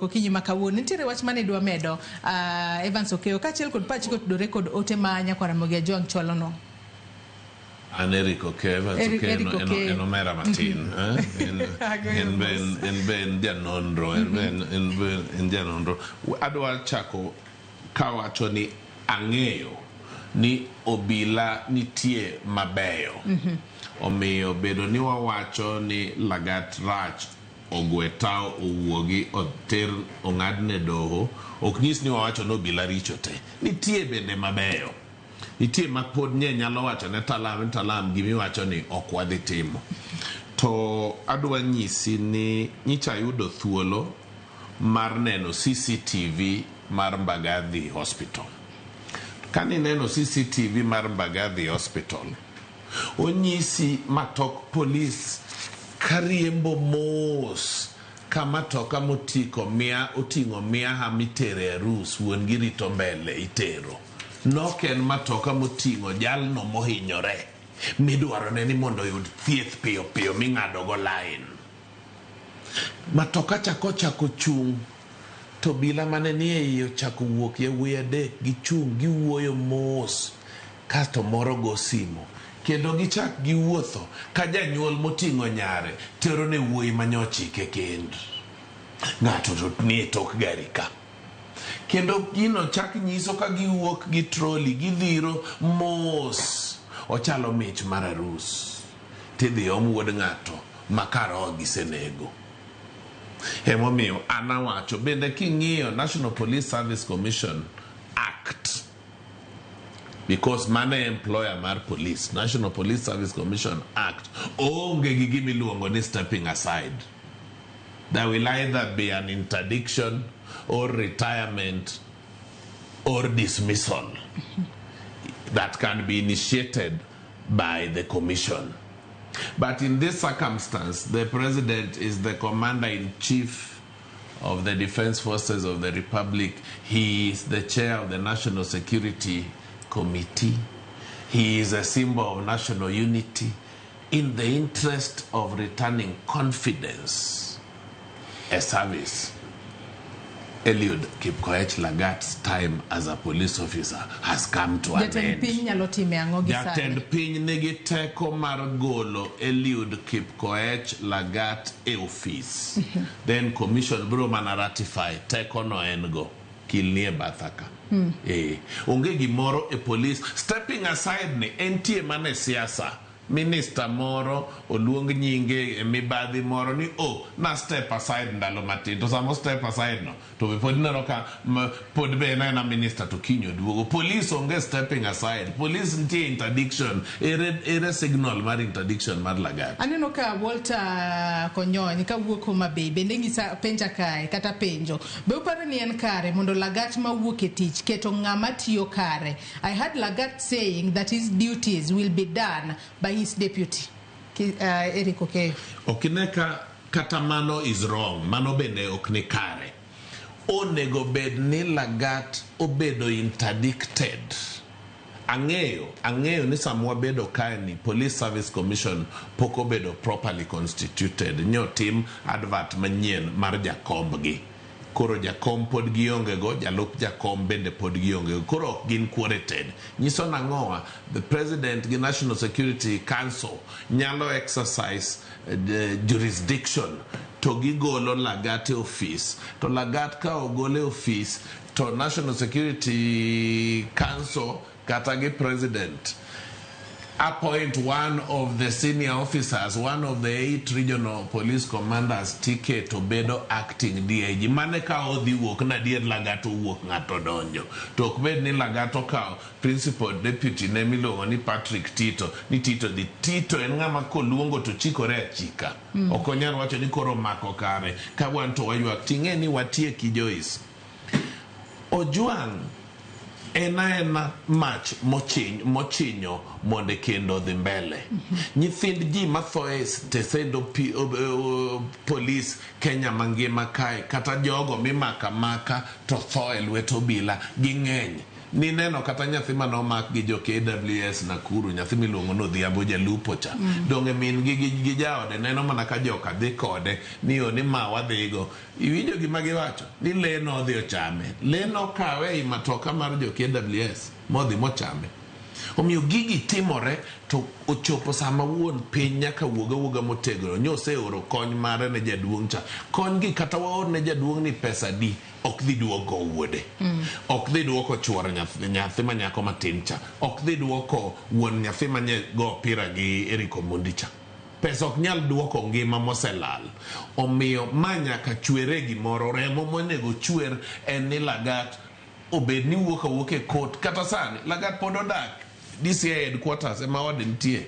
Okinyi ma kawuono nitiere wach mane idwa medo, Evans Okeyo, kaachiel kod pachi kotudore kod ote ma nyakwar Ramogi Ajwang' chwalonwa. An Eric Okeyo, Evans Eric, Okeyo Eric en, Okeyo. en omera matin. Eh? En, en, be, en be en janonro, en be en, en, be en janonro. Adwa chako kawacho ni ang'eyo ni obila nitie mabeyo. Omiyo bedo ni wawacho ni Lagat rach ogwe tao owuogi oter ong'adne doho ok nyis ni wawacho ni obila richo te. Nitie bende mabeyo. Nitie ma pod nye nyalo wacho ne Talam ni Talam gimiwacho ni ok wadhi timo. To adwa nyisi ni nyicha ayudo thuolo mar neno CCTV mar Mbagathi Hospital. Kanineno CCTV mar Mbagathi Hospital, onyisi matok polis kariembo mos ka matoka motiko mia oting'o miaha mitere e arus wuon gi rito mbele itero. Nok en matoka moting'o jalno mohinyore midwarone ni mondo oyud thieth piyo piyo ming'ado go line. Matoka cha kochako chung' to obila mane nie iye ochako wuok yawuoyi adek gichung' giwuoyo mos kasto moro go simo kendo gichak giwuotho ka janyuol moting'o nyare tero ne wuoyi manyochike kend. Ng'ato to nie tok gari ka. Kendo gino chak nyiso ka giwuok gi troli gidhiro mos ochalo mich mar arus tidhi om wuod ng'ato ma kar roho gisenego. Emomiyo an awacho bende king'iyo National Police Service Commission Act because mano e employer mar police National Police Service Commission Act oonge gi gima iluongo ni stepping aside. There will either be an interdiction or retirement or dismissal that can be initiated by the commission. But in this circumstance, the president is the commander-in-chief of the Defense Forces of the Republic. He is the chair of the National Security Committee. He is a symbol of national unity. In the interest of returning confidence, a service, Eliud Kipkoech Lagat's time as a police officer has come to an Jatend end. piny nyalo time ang'o gi sani? Jatend piny nigi teko mar golo Eliud Kipkoech Lagat e ofis. Then commission biro mana ratify teko no en go. Kilni e batha ka. Eh, onge gimoro e police. Stepping aside ni entie mana e siasa. Minister moro oluong nyinge e mibadhi moro ni oh na step aside ndalo matin to sama step aside no to be pod ineno ka pod be en aena minister to kiny oduogo. Police onge stepping aside. Police nitie interdiction. Ere, ere signal mar interdiction mar Lagat? Aneno ka Walter Konyony kawuok Homa Bay bende ng'isa penja kae kata penjo. Be uparo ni en kare mondo Lagat mawuok e tich keto ng'ama tiyo kare? I heard Lagat saying that his duties will be done by his deputy. Ki, Eric Okeyo. Ok ine ka kata mano is wrong, mano bende ok ni kare. Onego bed ni Lagat obedo interdicted. Ang'eyo, ang'eyo ni sama wabedo kae ni Police Service Commission pok obedo properly constituted. Nyotim advert manyien mar jakombgi. Koro jakom pod gionge go, jalup jakom bende pod gionge go. Koro ok gin quoted. Nyiso nang'owa, the president gi National Security Council nyalo exercise jurisdiction to gigolo Lagat e ofis. To Lagat ka ogol e ofis to National Security Council kata gi president appoint one of the senior officers, one of the 8 regional police commanders tiketo bedo acting DIG. Mane ka odhi wuok na adier Lagat owuok ng'ato donjo. To ok bed ni Lagat okawo principal deputy ne miluongo ni Patrick Tito, ni Tito dhi. Tito en ng'ama koluongo to chikore achika. Ok onyal wacho ni koro omako kare ka wan to waywak. Ting'e ni watieki Joyce. Ojwang' en aena mach mochinyo mondo kendo odhi mbele. Nyithind ji matho e stesend polis Kenya mangima kae kata jogo mimako amaka to tho e lwet obila ging'eny. Nineno kata nyathi mane omak gi jo KWS Nakuru, nyathi miluongo ni Odhiambo jalupo cha. Donge min gi gi jaode neno mana ka joka dhi kode ni o ni ma wadhigo. Iwinjo gima giwacho? Ni lee nodhi ochame. Lee nokawe ei matoka mar jo KWS modhi mochame. Omiyo gigi timore to ochopo sama wuon piny nyaka wuog awuoga motegno. Nyoseoro kony mare ne jaduong' cha. Kony gi kata waor ne jaduong' ni pesa di ok dhi duoko wuode. Ok dhi duoko chuor nyathi ma nyako matin cha. Ok dhi duoko wuon nyathi manye go opira gi Eric Omondi cha. Pesa ok nyal duoko ngima moselal. Omiyo ma nyaka chwere gimoro. Remo monego chwer en ni Lagat obed ni wuok awuoka e court. Kata sani Lagat pod odak DCI headquarters ema ode nitie.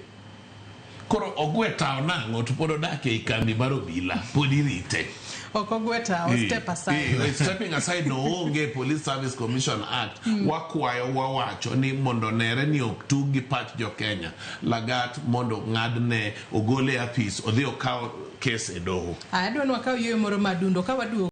Koro ogwe tao nang'o to pod odak ei kambi mar obila. Pod irite. Ok ogwe tao, step aside. Stepping aside no onge Police Service Commission Act. Wakwayo wawacho ni mondo nere ni ok tug gi pach jo Kenya. Lagat mondo ng'adne ogole e apis odhi okaw kes e doho. Aya, adwa ni wakaw yueyo moro madundo ka waduogo.